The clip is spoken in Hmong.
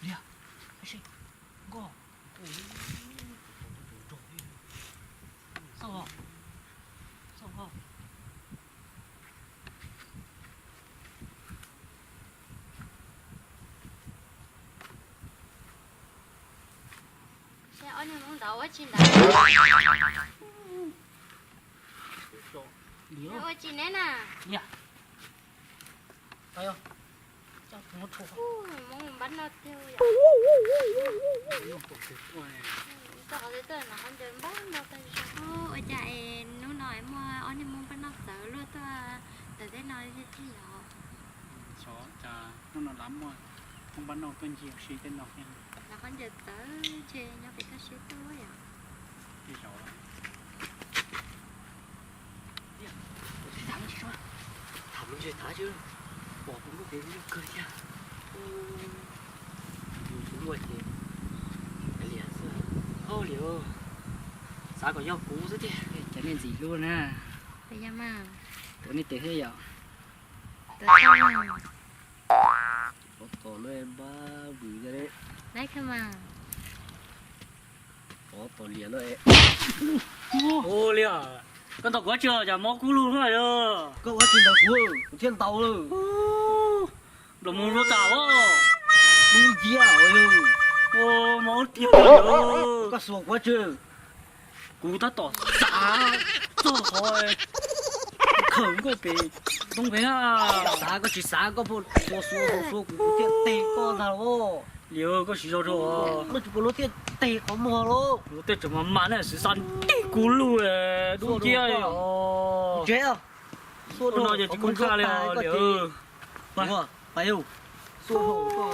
Liag, nkoj, xauj, xauj. Seb ob niag hmoob ntawd ua tsi ntawd. Ua tsi neb na? Hmoob npab noj tiag yom. Tuaj qhov twg tuaj no qhov ncaws npab noj tag zog. Ua cas es hnub no es muaj ob niag hmoob npab noj txawv luaj tuaj ntawm tej no thiab yom? Xyov cas hnub no lawv muaj hmoob npab noj tuaj ncig ua si tej no thiab. Lawv qhov ncaws txawv ntshe nyob pem toj siab tuaj yom. Tham lub ntsej tham, pom kuv lub pem nyuaj kawg thiab. Yus kuv luaj ces liam xwb. Au liam, xav kom yog kuv xwb tiag. Cov nej ntxim hlub na. Ua nej tes thiab yom. Pov tom lub npab vwm. Pov tom liam lawm. Ua li, koj ntaus kuv dab tsi cas mob kub lug luaj li? Koj ua dab tsi ntaus kuv, kuv thiaj ntaus lawm. Nplaum mus luaj tas os. Dub nciab os. Mob tiag. Koj xuas kuv dab tsi? Kuv tab tom xav txog qhov khawm nkauj pem toob pem na. Xav koj tsis xav koj puas xuas xuas xuas kuv, kuv thiaj teg koj ntag los. Liam, koj siv zog rau. Koj tsis puas luag thiaj teg qhov muag los. Luag tej tseem mas mas na, siv xav teg kuv lug dub nciab. Tsev, xuas no ces tsis koob tshaj li os Liam. Pais, xuas rau.